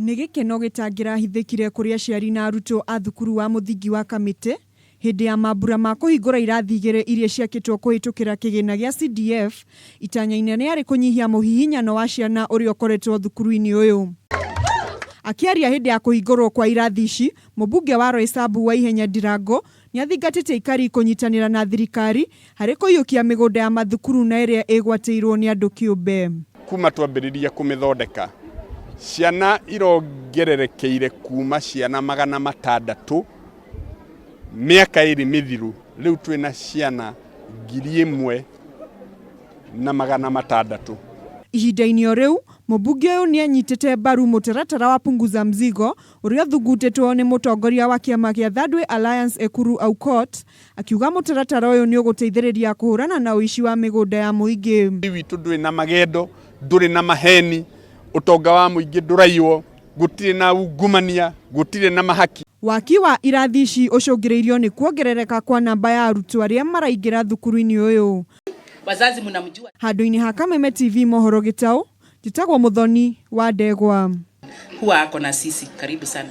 Nĩ gĩkeno gĩtangĩrahithĩkire kũrĩ aciari na arutwo a thukuru wa mũthingi wa Kamĩtĩ hĩndĩ ya mambura ma kũhingũra irathi igĩrĩ iria ciakĩtwo kũhĩtũkĩra kĩgĩna gĩa CDF, itanya inene arĩ kũnyihia mũhihinyano wa ciana ũrĩa ũkoretwo thukuru-inĩ ũyũ. Akĩaria hĩndĩ ya kũhingũrwo kwa irathi ici, mũmbunge wa Roysambu Waihenya Ndirango nĩathingatĩte aikari kũnyitanĩra na thirikari harĩ kũiyũkia mĩgũnda ya mathukuru na ĩrĩa ĩgwatĩirwo nĩ andũ kĩũmbe. Kuma twambĩrĩria kũmĩthondeka, ciana irongererekeire kuma ciana 600 mĩaka 2 mĩthiru, rĩu twĩna ciana 1600. Ihinda-inĩ o rĩu, mũmbunge ũyũ nĩanyitĩte mbaru mũtaratara wa Punguza Mzigo ũrĩa ũthugundĩtwo nĩ mũtongoria wa kĩama kĩa Third Way Alliance Ekuru Aukot, akiuga mũtaratara ũyũ nĩ ũgũteithĩrĩria kũhũrana na ũici wa mĩgũnda ya mũingĩ. Witũ ndũrĩ na magendo, ndũrĩ na maheni, ũtonga wa mũingĩ ndũraiywo, gũtirĩ na ungumania, gũtirĩ na mahaki. Waki wa irathi ici ũcũngĩrĩirio nĩ kuongerereka kwa namba ya arutwo arĩa maraingĩra thukuru-inĩ ũyũ. Wazazi mnamjua. Handũ-inĩ ha Kameme TV mohoro gĩtaũ, njĩtagwo Mũthoni wa Ndegwa. Huwa ako na sisi. Karibu sana.